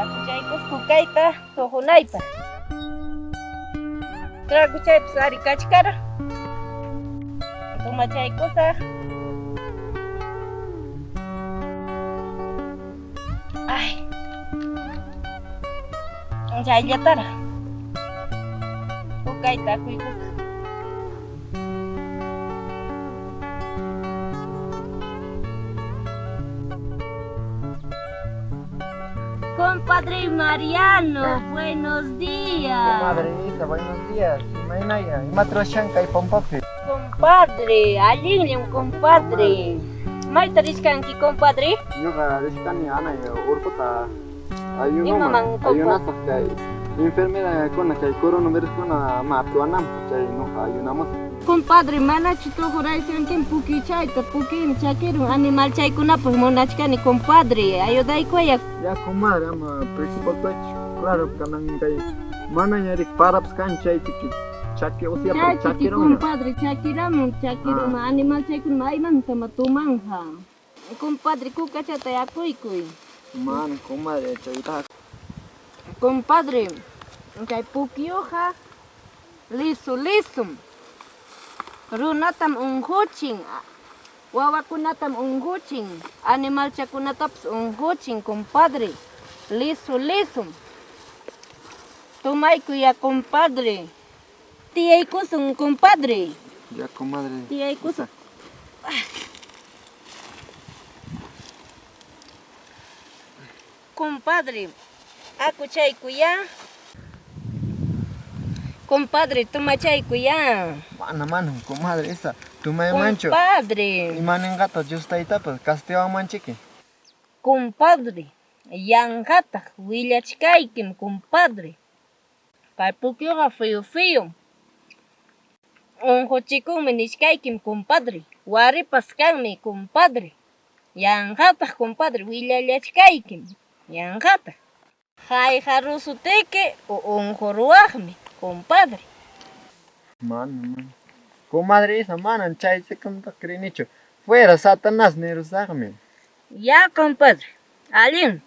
Akuchaykus kukayta tuqunaypaq. Traguchaypas ari kachkara. Tumachaykusaq. Ay. Chayllataraq. Kukayta akuykusaq. Compadre Mariano, buenos días. Comadre Isa, buenos días. Imaynaya, imata rurashan kay pampapi? Compadre, allinllam compadre. Mayta richkanki compadre? Ñuqa richkani anay urquta Imaman, ayunoman, compadre? ayunasaq kay enfermera-kuna kay coronaviruskuna ama apiwananpaq chay ñuqa ayunamusaq. Compadre, manachu tuquraysiwankim pukichayta, pukiymi chakirun animal chaykunapaq munachkani compadre, ayudaykuwaya. Ya comadre, ama preocupakuychu. Claro, kanan kay manaña riki parapas kan chaypiki chaki usyapaq Chaychiki chakirunña. compadre, chakiramun, chakirun animal chaykuna maymantama tumanja. Compadre, kukachata yakuykuy. Mana comadre, chaytaqa. Compadre, kay pukyuqa lisu lisum. Runatam unquchin, wawakunatam unquchin, animalchakunatapas unquchin, compadre. Lisu lisum. Tumaykuy compadre. Tiyaykusun, compadre. Ya comadre. Tiyaykusun. Compadre, akuchaykuya. Compadre, tumachaykuya. Mana, mana, comadre, esa. Tumaymanchu. Compadre. Imaninqataq Dios taytapas castigawanmanchiki. Compadre, yanqataq willachkaykim, compadre. Kay pukyuqa fiyu fiyum. Unquchikunmi nichkaykim, compadre. Waripas kanmi, compadre. Yanqataq, compadre, willallachkaykim. Yanqataq. Hayharusutiki o unquruwaqmi, compadre. Mana, mana. Comadre esa, manan chaychikamtaqa creenichu. Fuera Satanás nirusaqmi. Ya, compadre. Allin.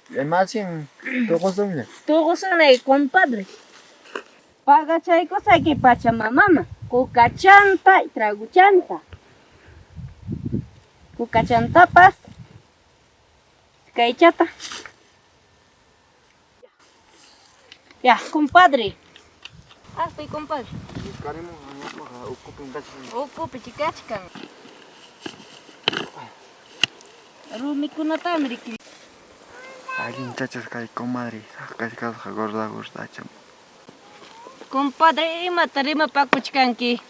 Imasin tuqusunña. Tuqusunay, compadre. Pagachaykusayki Pachamamama. Kukachanta y traguchanta. Kukachantapas. Kaychata. Ya, compadre. Hasta compadre. Ukupi chikachkan. Rumikunatami riki. Allin chachas kay comadre, kachkasqa gorda gordacha. Compadre, imata rimapakuchkanki.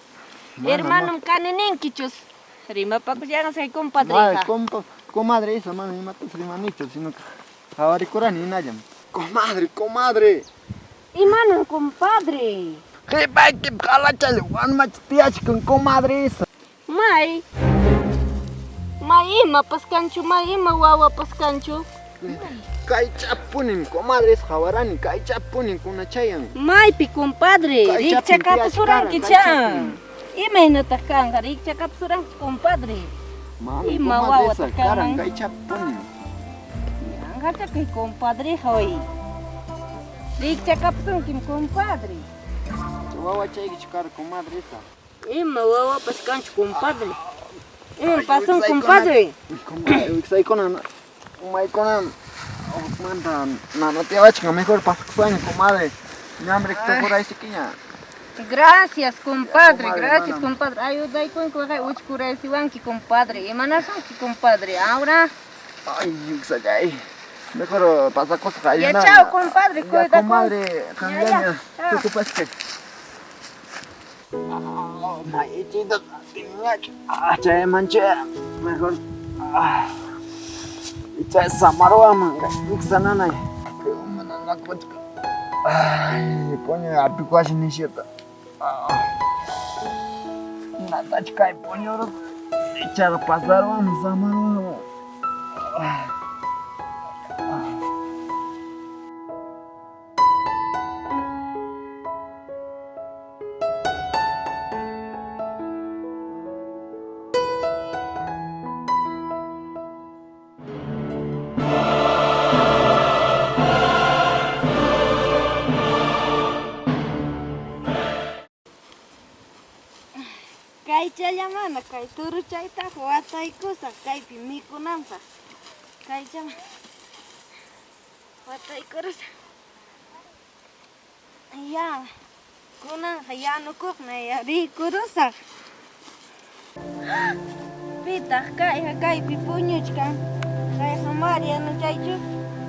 Hermanum kani ninkichus. Rimapakuchkansi compadre. Ay, compa, comadre esa, mana imatas rimanichu, sino que qhawarikurani hinallam. Comadre, comadre. Imanam compadre. Qhipayki qalachalla warmacha tiyachkan comadre esa. May. May imapas kanchu, may ima wawapas kanchu. Kaychapunim, comadre esa qhawarani, kaychapunim kunachayan. Maypi compadre, Kaychapim rikchakapasuranki tiyachkaran, cha. Imaynataq kanqa rikchakapasuranki compadre. Mana, Ima comadre wawataq esa, karan kanman? kaychapunim. Yanqacha kay compadre hoy. Rikchakapusunkim compadre. Wawachaykichu kara comadre esa. Ima wawapas kanchu compadre. Ima pasun compadre. Comadre, wiksaykuna umaykuna manta nanatiyawachkan mejor pasakusayña comadre. Ñamri tuquraysikiña. Gracias, compadre, Comadre, gracias, manam. compadre. Ayudaykunki waqay uchkuraysiwanki, compadre. Imanasunki, compadre. Ahora. Ay, wiksallay. Mejor pasakusaq Ya, ayunana. chao, compadre, Ya, cuida comadre, Ya, qanllaña ya, chao. tukupasqa. Mayichita tinñachu. Ah, chaymancha. Mejor. Ah. Chay samaruwaman wiksananay. Mananakuchka. Ay, coño, apikuashi nishyata. Ah. Natachu kay puñuru. Ichaqa pasaruwanmi samaruwaman. Ah. Kaychallamana kay turuchaytaqa wataykusaq kaypi mikunanpaq. Kaychama wataykurusaq. Ya, kunanqa yanukuqna ya rikurusaq. Pitaq kayqa kaypi puñuchkan? Kayqa Marianochaychu?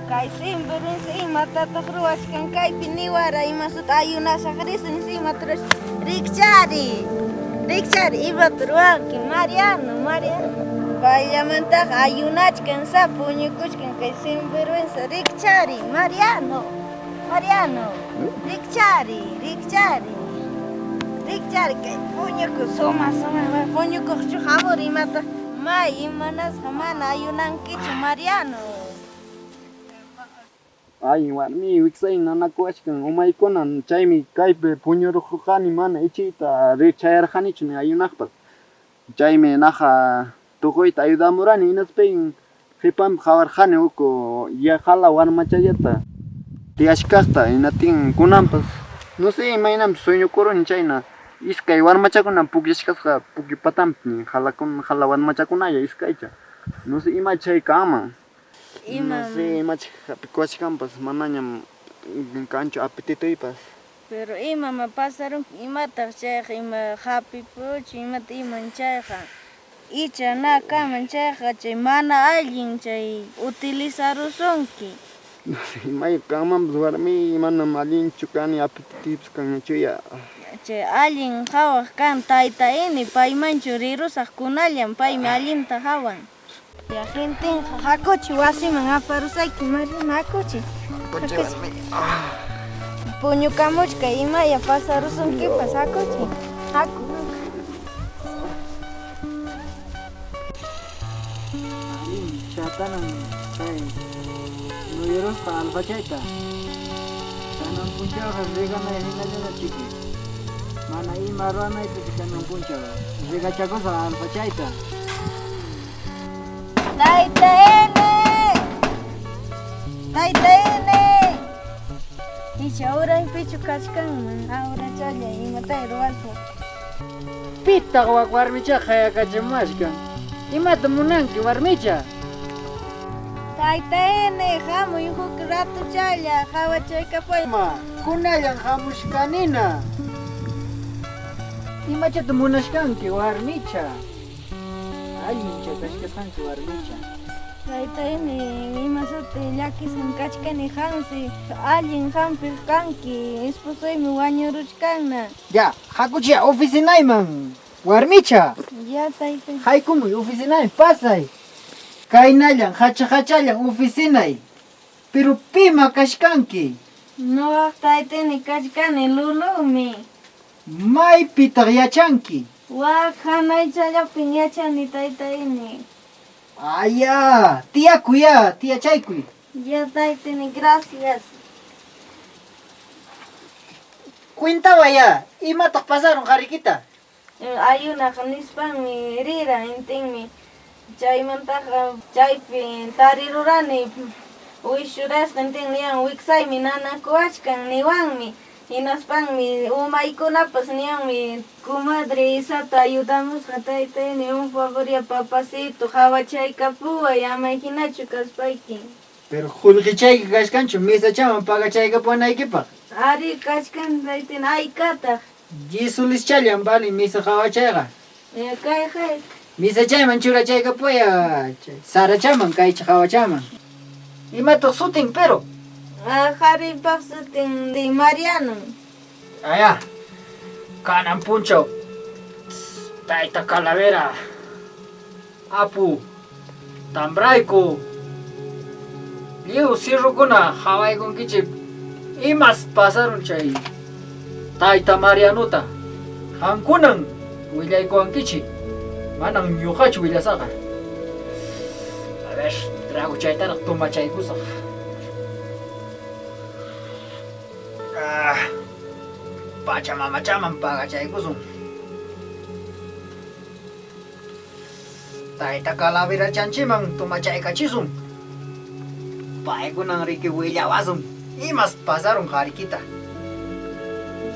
Kay sinvergüenza imatataq ruwachkan kaypi niwara imasuta ayunasaq risun imata ruwachkan. Rikchari, rikchari imata ruwanki Mariano, Mariano. Payllamantaqa ayunachkan sa puñukuchkan kay sinvergüenza rikchari Mariano. Mariano, rikchari, rikchari. Rikchari kay puñukuq suma suma puñukuqchu hamur imata may imanasqa mana ayunankichu Mariano. Ay warmi wiksay nanakuwachkan umaykuna chaymi kaypi puñurqani mana ichiyta chayarqanichu ni ayunaqpas. Chaymi naqa tukuyta ayudamurani hinaspin qhipanpi qhawarqani uku yaqala warmachallata tiyashkaqta hinatin kunanpas no sé imaynanpis sueñokuruni chayna iskay warmachakuna pukllashkasqa pukyu patanpi jalakuna jala warmachakunalla iskaycha no sé ima chay kanman. Ima No sé imachik hap'ikuwachkanpas manañam kanchu apetitoypas. Pero imama pasarunki imataq chayqa ima hapipuchu imata iman chayqa icha na kaman chayqa chay mana allin chay utilizarusunki. No sé imay kanmanpas warmi manam allinchu kani apetitoypas kanñachuya. Chay allin hawaq kan tayta ini paymanchu rirusaq kunallan paymi allinta hawan. Ya gentenqa hakuchi wasiman aparusayki Mariano hakuchi. Hakuchi. Puñukamuchka imaya pasarusunkipas hakuchi. Haku. Allin chatanan kay nuyurusqa alfachayta. Kanan punchawqa reganay hinallana chiki. Mana ima ruwanaypis kanan punchaw regachakusaq alfachayta. Tayta N. Tayta N. Icha uraypichu kachkanman aurachalla imatay ruwasaq. Pitaq wak warmicha qayakachimuwachkan? Imata munanki warmicha? Tayta N, hamuy huk ratuchalla qhawachaykapuy. Ma, kunallan hamushkanina. Imachata munashkanki warmicha? Allincha kashkasqanki warmicha. Tayta N, ima suti llakisqam kachkani qansi allin hampiq kanki esposoymi wañuruchkanna. Ya, hakuchiya oficinayman warmicha. Ya tayta. Haykumuy oficinayman pasay. Kaynallan hacha hachallan oficinay. Pero pima kashkanki? Nuqaq tayta N kachkani Lulumi. Maypitaq yachanki? Wak hanaychallapin yachani tayta N. Aya, tiyakuy ya, tiyachaykuy. Ya tayta N, gracias. Cuentaway ya, imataq pasarun qarikita? Ayunaq nispanmi riran intinmi chaymantaqa chaypi tarirurani wishurasqa intin niyan wiksaymi nanakuwachkan niwanmi hinaspanmi umaykunapas niyanmi comadre Isata ayudamusqa tayta N, un favor ya papacito qhawachaykapuway ama hinachu kaspayki. Pero qullqichayki kachkanchu mesachaman pagachaykapuwanaykipaq? Ari kachkan tayta N, aykataq. Yesulischallan vale mesa qhawachayqa. Kay kay. Mesachayman churachaykapuway sarachaman kaycha qhawachaman. Imataq sutin pero? Qharipaq sutin Mariano. Aya, kanan punchaw tayta Calavera apu tambrayku lliw sirrukuna qhawaykunkichik imas pasarun chay tayta Marianota qamkunan willaykuwankichik manan ñuqachu willasaqa. A ver, trago chaytaraq tomachaykusaq. Ah, Pachamamachaman pagachaykusun. Tayta Calaverachanchiman tomachaykachisun. Paykunan riki willawasun imas pasarun qarikita.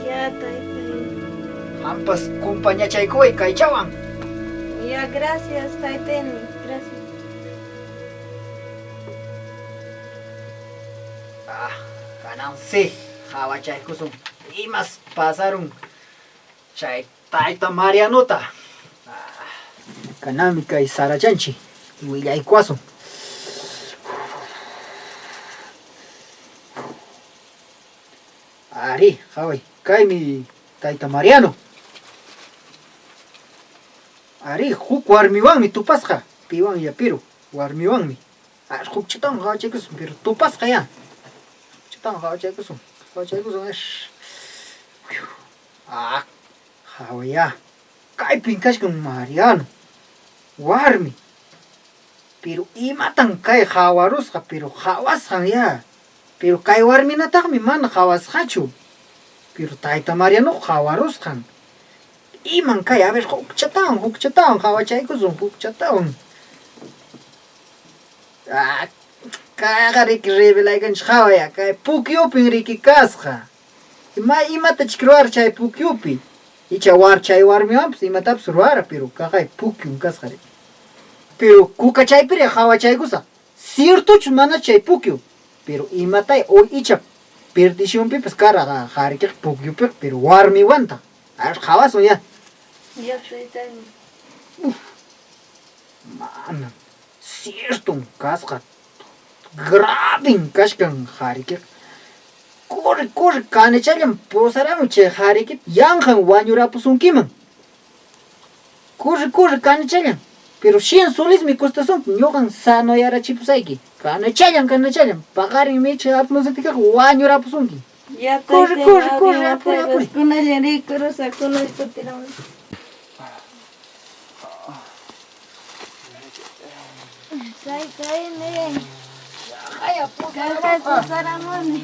Ya tayta. Qampas kumpañachaykuway kaychawan. Ya, gracias, taytayni, gracias. Ah, kanan si qhawachaykusun imas pasarun chay tayta Marianota. Ah, kananmi kay Sarachanchi willaykuwasun. Ari, qhaway, kaymi tayta Mariano. Ari, huk warmiwanmi tupasqa, piwan ya piru, warmiwanmi. Ar hukchatawan qhawachaykusun, pero tupasqa ya. Hukchatawan qhawachaykusun, qhawachaykusun ash. Ah, qhaway ya. Kaypin kachkan Mariano, warmi. Pero imatan kay qhawarusqa, pero qhawasqan ya. Pero kay warminataqmi mana qhawasqachu. Pero tayta Mariano qhawarusqan. Iman kay, a ver, hukchatawan, hukchatawan qhawachaykusun, hukchatawan. Ah, kayqa riki revelaykanchik qhawaya, kay pukyupin riki kasqa. Ima imatachik ruwara chay pukyupi. Icha war chay warmiwanpas imatapas ruwara, pero kaqay pukyun kasqa riki. Pero kuka chaypiri qhawachaykusaq. Ciertochus mana chay pukyu, pero imatay o icha perdicionpipas kara qharikiq pukyupiq, pero warmiwantaq. A ver, qhawasun ya. Ya, taytayni. Uf, mana cierton kasqa. Gravin kachkan qharikiq. Corre, corre, kanichallan pusaramuy chay qharikita, yanqan wañurapusunkiman. Corre, corre, kanichallan. Pero cien solismi custasunki, ñuqan sanoyarachipusayki. Kanichallan, kanichallan. Paqarin micha apmusiptikiqa wañurapusunki. Ya, Corre, taytayni, corre, corre, apuri, apuri. Kunallan rikurusaq, kunan kutiramusaq. Taytayni. Kaqay pusaramuni.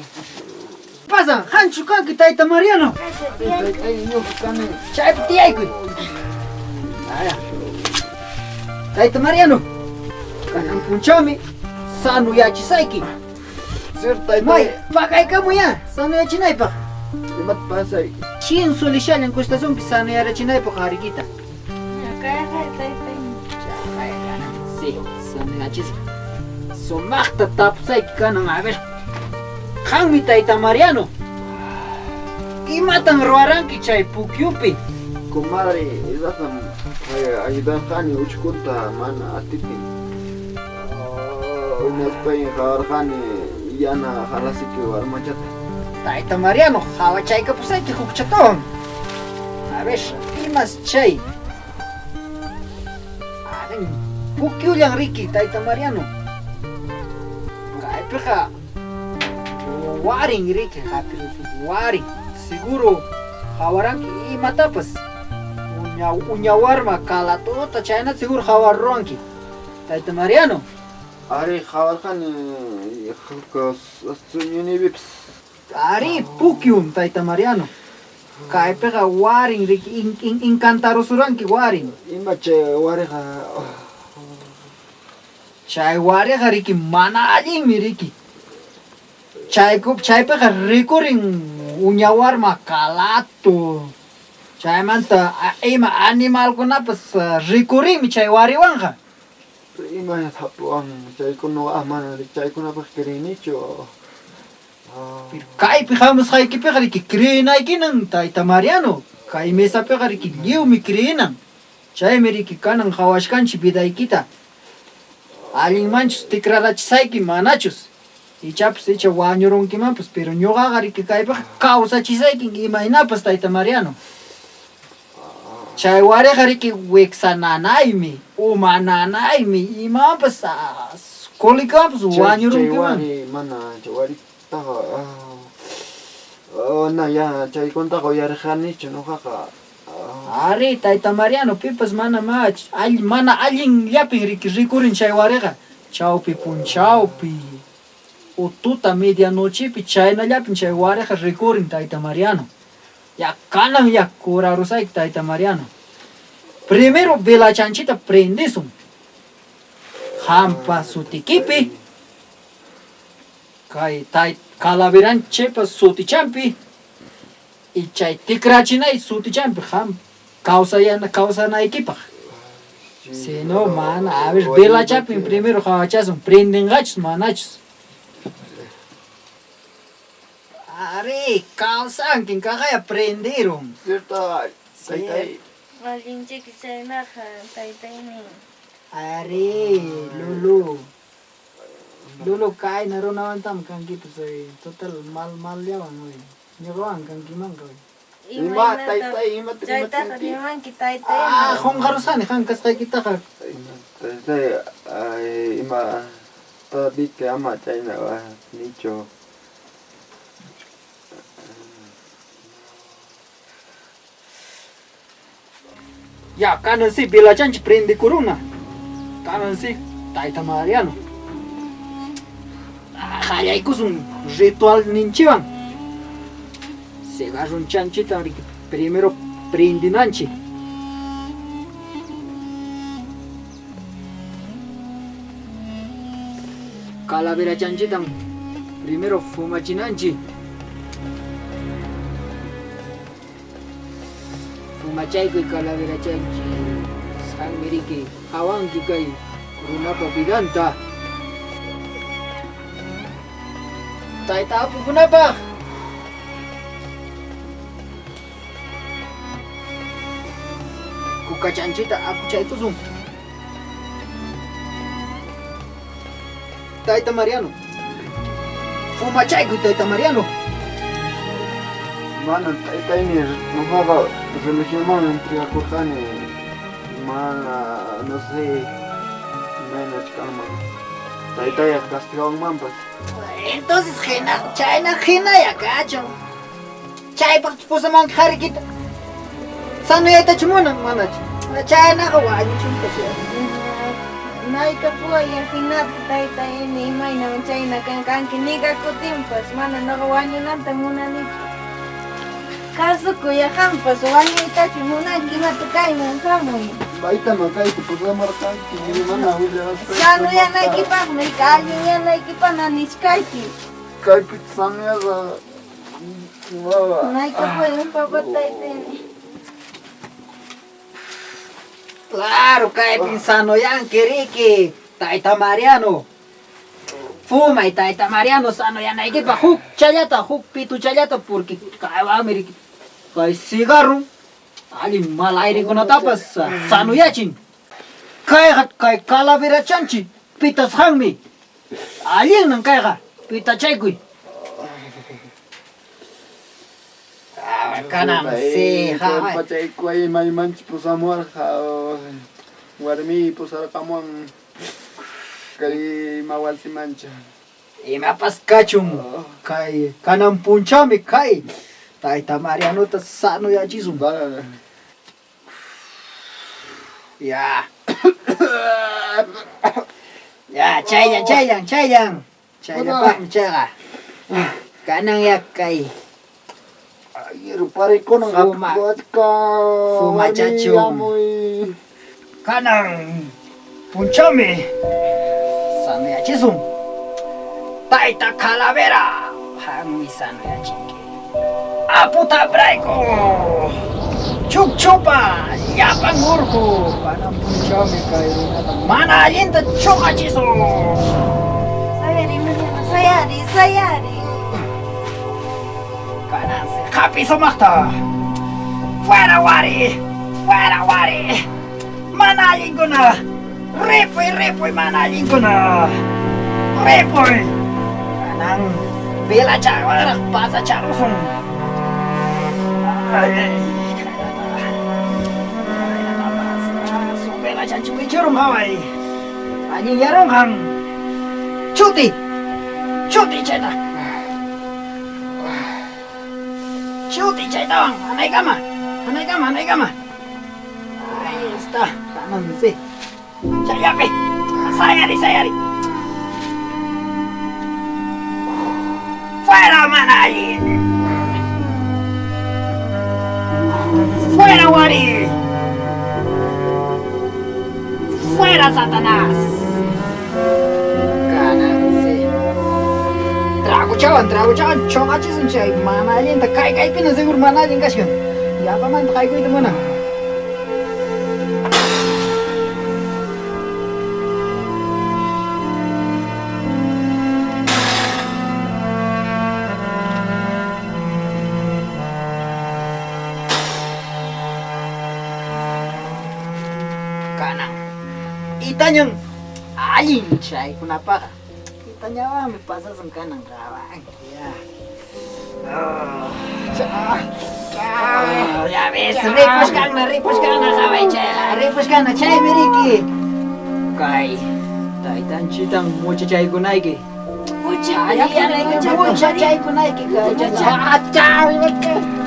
Pasan, qanchu kanki tayta Mariano. Taytayni ñuqa kani. Chaypi tiyaykuy. Aya. Tayta Mariano, kanan punchawmi sanuyachisayki. Sir, taytay. May, pakaykamuy ya, sanuyachinaypaq. Imat pasay? Cien solishallan custasunki sanuyarachinaypaq qarikita. Kaqay taytayni. Chaqay kanan, sí, sanuyachisaq. Sumaqta tapusayki kanan, a ver. Qanmi tayta Mariano. Imatan ruwaranki chay pukyupi? Comadre, illatam ayudarqani uchkunta mana atiptin. Hinaspay qawarqani yana halasiki warmachata. Tayta Mariano, qhawachaykapusayki hukchatawan. A ver, imas chay? Arin, pukyullan riki, tayta Mariano. Kaypiqa warin riki, hapirusun, warin. Seguro qawaranki imatapas. Uña, uña warma kalatuta chaynata seguro qawaruranki. Tayta Mariano. Ari qawarqani huk sueñoniypipas. Ari pukyum, tayta Mariano. Kaypiqa warin riki, incantarusuranki warin. Ima chay wariqa? Chay wariqa riki mana allinmi riki. Chaypiqa rikurin uña warma kalatu. Chaymanta ima animalkunapas rikurinmi chay wariwanqa. Ima tapuwan chaykuna mana chaykunapaq creynichu. Pero kaypi hamusqaykipiqa riki creenaykinan, tayta Mariano. Kay mesapiqa riki lliwmi creenan. Chaymi riki kanan qhawashkanchik vidaykita. Allinmanchus tikrarachisayki manachus. Ichapas icha wañurunkimanpas, pero ñuqaqa riki kaypiqa kawsachisaykin imaynapas, tayta Mariano. Chay wariqa riki wiksa nanaymi, uma nanaymi, imapas colicawanpas Chay wañurunkiman. wari mana chay waritaqa na ya chaykunataqa uyarirqanichu ñuqaqa. Ari, tayta Mariano, pipas mana mana allinllapin riki rikurin chay wariqa. Chawpi punchawpi, ututa medianochepi chaynallapin chay wariqa rikurin, tayta Mariano. Ya kanan ya curarusayki, tayta Mariano. Primero velachanchita prendesun. Qampa sutikipi, kay tay calaveranchepa sutichampi, Y chay tikrachinay sutichanpi qam kawsayana kawsanaykipaq. Si no, mana. A ver, velachapin primero qawachasun, prendinqachus manachus. Ari, kawsankin kaqaya prenderun. Cierto, taytay. Allinchiki chaynaqa, taytaynin. Ari, Lulu. Lulu kayna runawantam kankipas, oy. Total mal malllawan, oy. Ñuqawan kankimanqa, oy. Ima, taytay, imata Chaytaqa rimakunki? rimanki taytay. Ah, qunqarusani qam kasqaykitaqa. Taytay, ay, ima tadika ama chayna nichu. Ya, kanan sí, velachanchik prendekuruna. Kanan sí, tayta Mariano. Ah, qallaykusun ritual ninchiwan. Cigarronchanchita riki primero prendinanchik. Calaverachanchitam primero fumachinanchik. Fumachaykuy calaverachanchik. Qanmi riki hawanki kay runapa vidanta. Tayta apukunapaq. Kukachanchita apuchaykusun. Tayta Mariano. Fumachaykuy tayta Mariano. Mana taytaymi ñuqaqa religionman entregakurqani. Mana, no sé, imaynach kanman. Taytayaq castigawanmanpas. Entonces hina chayna hinaya kachun. Chaypaq pusamanki qarikita. Sanoyaytachu munan manachu. Chaynaqa wañuchunpas ya. Naykapuway hinata taytay imaynam chayna kanki nigakutinpas mana ñuqa wañunanta munanichu. Kasukuy qampas wañuytachu munanki imata kayman hamuy. Maytam kayta pusamarqanki mana willawasqayki. Sanuyanaykipaqmi allinyanaykipaqna nichkayki. Kaypi sanuyasaq wawa. Naykapuway papa taytay. Claro, kaypin sanoyanki riki, tayta Mariano. Fumay tayta Mariano sanoyanaykipaq huk challata, huk pituchallata porque kaywanmi riki. Kay cigarro allin mal airekunatapas sanuyachin. Kayqa kay calaverachanchik pitasqanmi. Allinnan kayqa, pitachaykuy. Kanan sí, haway. Pachaykuy maymanchik pusamuwarqa warmi pusarqamuwan kay mawasimancha. Imapas kachun kay kanan punchawmi kay tayta Marianota sanoyachisun. Ya. Ya, chayllan, chayllan, chayllan. Chayllapaqmi chayqa. Kanan ya kay Parikunan Fuma. Fumachachun. Kanan punchawmi sanoyachisun. Tayta Calavera, qammi sanoyachinki. Aputa prayku. Chukchupa llapan urqu. Kanan punchawmi kay runata mana allinta chuqachisun. Sayari Mariano, sayari, sayari. Kanansi hapi sumaqta. Fuera wari, fuera wari. Mana allinkuna. Ripuy, ripuy, mana allinkuna. Ripuy. Kanan velachawanraq pasacharusun. Ay, ay, su velachanchik wichurun haway. Allinyarunqan. Chuti. Chuti chayta. Chuti chaytawan, hanaykama, hanaykama, hanaykama. Ahí está, kanan sí. Chayllapi. Sayari, sayari. Fuera, mana allin. Fuera, wari. Fuera, Satanás. Kanan sí. Trago. Traguchawan, traguchawan choqachisun chay mana allinta kay kaypina seguro mana allin kashkan. Yapamanta qaykuyta munan. Kanan itañan allin chaykunapaqqa. Itañawanmi pasasun kanan qawanki ya. Ya ves, ripushkanna, ripushkanna qaway chay, ripushkanna chaymi riki. Kay taytanchitan muchachaykunayki. Muchachaykunayki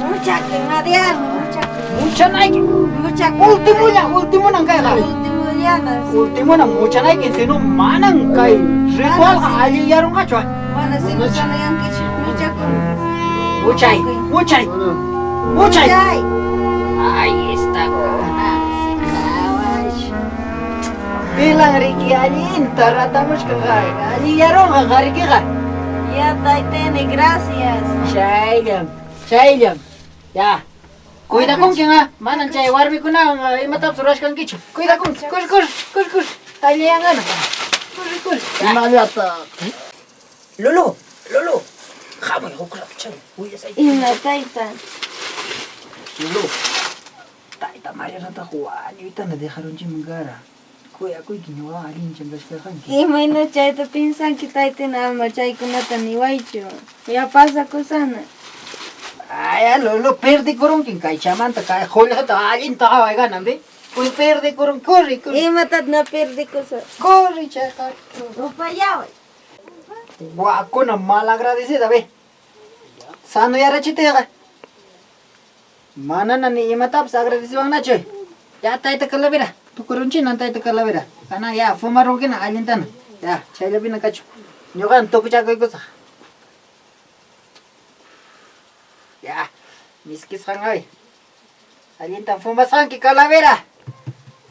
Muchaki, Mariano, muchaki. Muchanayki. Muchaki. Ultimulla, ultimunan kayqa. Ultimullana. Ultimuna muchanayki, sino manan kay ritualqa alliyarunqachu. Mana sino sanayankichu, muchakun. Muchay, muchay, muchay. Muchay. Ahí está. Pilan riki allinta ratamushka alliyarunqa qarikiqa. Ya, taytayni, gracias. Chayllam, chayllam. Ya. Cuidakunkin ha, manan chay warmikunawan imatapas rurashkankichu. Cuidakunki, kur kur kur kur. Alliyanqana. Kur kur. Imallata. Lulu, Lulu. Hamuy huk rato chay, willasayki. Ima tayta. Lulu. Tayta Marianataqa wañuytana dejarunchikman kara. Kuyakuyki ñuqawan allinchan kashkarqanki. Imayna chayta pinsanki taytina ama chaykunata niwaychu. Ya pasakusana. Ay, Lulu, perdikurunkin kay chamanta kay qullqita allinta qhaway kanan, ve? Uy, perdikurun, corre, corre. Imatat na perdikusa. Corre, chay qhari. Upallaway. Guacuna malagradecida, ve. Sano yarachitiqa. Manana ni imatapas agradeciwannachu. Ya tayta calavera, tukurunchina tayta calavera. Kana ya fumarunkina allintana. Ya, chayllapina kachu. Ñuqan tukuchakuykusaq. Ya, miskisqan ay. Allintan fumasqanki calavera.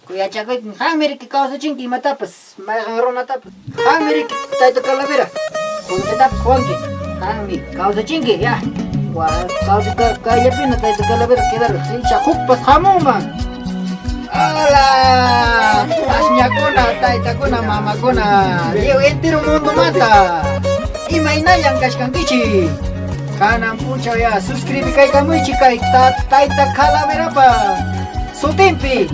Kuyachakuykin qanmi riki kawsachinki imatapas, mayqan runatapas. Qanmi riki tayta calavera. Qullqitapas quwanki. Qanmi kawsachinki, ya. Kayllapina tayta calavera quedarqa icha hukpas hamunman. Hola, pasñakuna, taytakuna, mamakuna, lliw entero mundomanta. Imaynallan kashkankichik. Kanan p'unchaw ya suscribi kaykamuychik kay tayta calaverapa sutinpi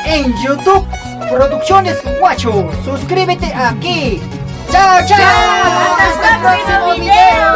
en YouTube Producciones Guacho. Suscríbete aquí. Chao, chao. Hasta el próximo video.